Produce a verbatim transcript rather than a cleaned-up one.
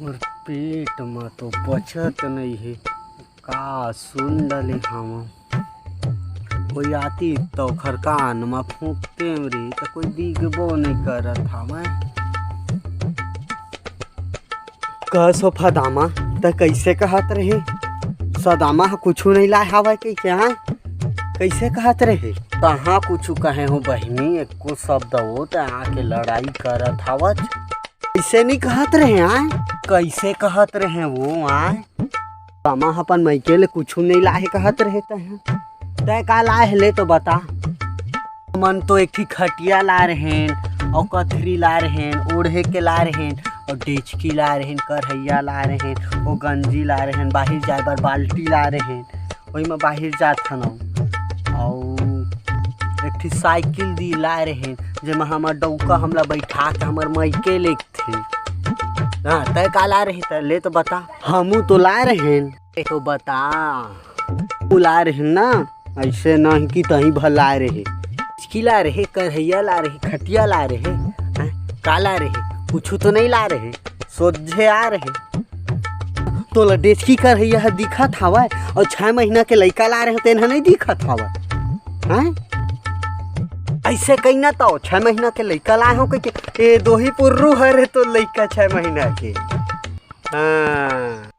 मोर पेट म तो पचत नइ हे, का सुन डले हवं। कोई आती त ओखर कान म फूंकतेम रे, त कोई दिखबो नइ करत हवय। कह सोफा दामा, त कइसे कहत रहे? सदामा ह कुछु नइ लाय हवय कहिके, हाँ? कइसे कहत रहे? कहाँ कुछु कहे हो बहिनी, एको शब्द हो त आके लड़ाई करत हवच। कइसे नइ कहत रहे, आय? कइसे कहत रहे वो, आय? सदामा ह अपन मइके ले कुछु नइ लाहे कहत रहे तैं ह। तैं का लाहे ले तो बता। मन तो एक ठी खटिया ला रहेन, अउ कथरी ला रहेन, ओढ़े के ला रहेन, अउ डेचकी ला रहेन, करहइया ला रहेन, अउ गंजी ला रहेन, बाहिर जाए बर बाल्टी ला रहेन, ओही म बाहिर जात हन। अउ एक ठी साइकिल दी ला रहेन, जेमा हमर डउका हमला बइठा के हमर मइके लेगथे। हाँ, तैं का ला रहे त ले तो बता। हमू तो ला रहेन। ए तो बता। तू ला रहे ना, अइसे नहीं कि तहीं भर लाए रहे। डेचकी ला रहे, करहइया ला रहे, खटिया ला रहे, हैं? का ला रहे? कुछु तो नइ ला रहे, सोझे आ रहे। तोला डेचकी करहइया ह दिखत हवय अउ छह महीना के लइका ला रहे, तेन ह नइ दिखत हवय, हैं? अइसे कही ना तो छह महीना के लइका लाए हो कहिके, ए दोही पुर्रू हरे तो लइका छह महीना के। हाँ।